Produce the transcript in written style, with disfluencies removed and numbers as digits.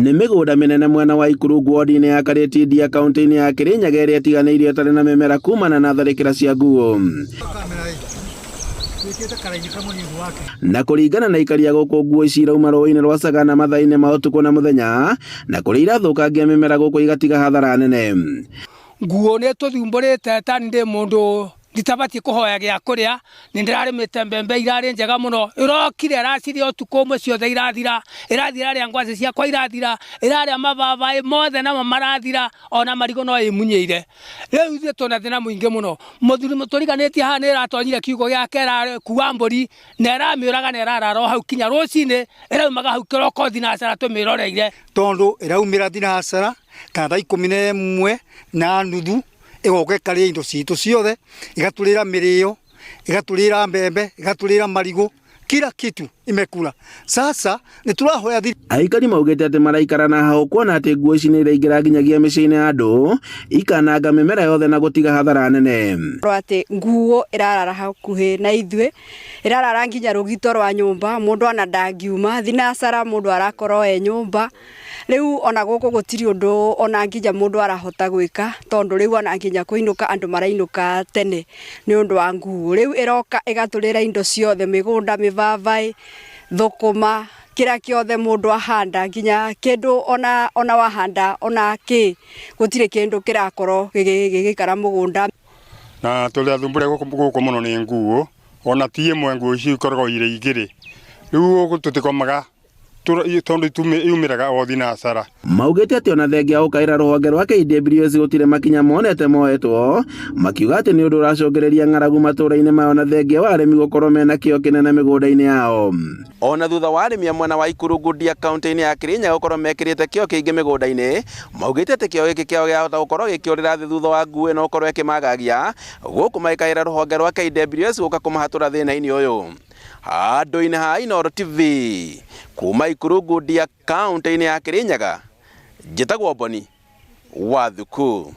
Nĩ mĩgũnda mĩnene mwena wa Ikurungu wodi-inĩ ya Karĩtindia kaunti-inĩ ya Kĩrĩnyaga ĩrĩa ĩtiganĩirio ĩtarĩ na mĩmera kumana na tharĩkĩra cia nguũ. Na kũringana na aikari a gũkũ nguo ici irauma rũĩ-inĩ rwa Sagana mathaa-inĩ ma ũtukũ na mũthenya na kũrĩa irathũkangia mĩmera gũkũ igatiga hathara nene. Nguo nĩ tũthumbũrĩte ta ndĩ mũndũ nditabatiĩ kũhoya gĩa kũrĩa, nĩ ndĩrarĩmĩte mbembe irarĩ njega mũno, ĩrokire ĩraciria ũtukũ ũmwe ciothe irathira, ĩrathiĩ ĩrarĩa ngwacĩ ciakwa irathira, ĩrarĩa mababaĩ mothe namo marathira, ona marigũ no ĩmunyĩire. Rĩu ithuĩ twĩna thĩna mũingĩ mũno. Mũthuri tũriganĩtie haha nĩ ĩratonyire kiugũ gĩake ĩrakua mbũri na ĩramĩũraga na ĩrarara o hau kinya rũcinĩ, ĩraumaga hau kĩroko thinacara tũmĩroreire. Tondũ ĩraumĩra thinacara kana thaa 11:30 ĩgoka ĩkarĩa indo citũ ciothe, ĩgatũrĩra mĩrĩo, ĩgatũrĩra mbembe, ĩgatũrĩra marigũ, kila kitu imekula. Sasa nĩ tũrahoya thiri Aikari maugĩte atĩ maraikara na hau kuona atĩ nguo ici nĩ iraingĩra nginyagia mĩciĩ-inĩ ya andũ ikananga mĩmera yothe na gũtiga hathara nene. Atĩ nguo ĩrarara hakuhĩ na ithuĩ, ĩrarara nginya rũgito rwa nyũmba, mũndũ ona ndangiuma thinacara, mũndũ arakorwo e nyũmba. Rĩu ona gũkũ gũtirĩ ũndũ ona nginya mũndũ arahota gwĩka, tondũ rĩu ona nginya kũinũka andũ marainũka tene nĩ ũndũ wa nguo. Rĩu ĩroka ĩgatũrĩra indo ciothe, mĩgũnda, mĩbabaĩ, thũkũma, kĩrĩa kĩothe mũndũ ahanda, nginya kĩndũ ona ona wahanda ona kĩ, gũtirĩ kĩndũ kĩrakorwo gĩgĩikara mũgũnda. Na tũrĩ athumbũre gũkũ mũno nĩ nguo, ona ti ĩmwe nguo ici ikoragwo irĩ igĩrĩ. Rĩu gũkũ tũtikomaga tondũ yumĩraga o thinacara. Maugĩte atĩ ona thengia gũkaĩra rũhonge rwa KWS gũtirĩ makinya monete moetwo, makiuga atĩ nĩ ũndũ ũracũngĩrĩria ng'aragu matũũra-inĩ mao na thengia wa arĩmi gũkorwo mena kĩo kĩnene mĩgũnda-inĩ yao. Ona thutha wa arĩmi a mwena wa Ikurungundia kaunti-inĩ ya Kirinyaga gũkorwo mekĩrĩte kĩo kĩingĩ mĩgũnda-inĩ, maugĩte atĩ kĩo gĩkĩ kĩao gĩahota gũkorwo gĩkĩũrĩra thĩ thutha wa nguo ĩno gũkorwo ĩkĩmagagia, gũkũ magĩkaĩra rũhonge rwa KWS gũka kũmahatũra thĩna-inĩ ũyũ. Handũ-inĩ ha Inooro TV, kuma Ikurungundia kaunti-inĩ ya Kirinyaga, njĩtagwo Boni wa Thuku.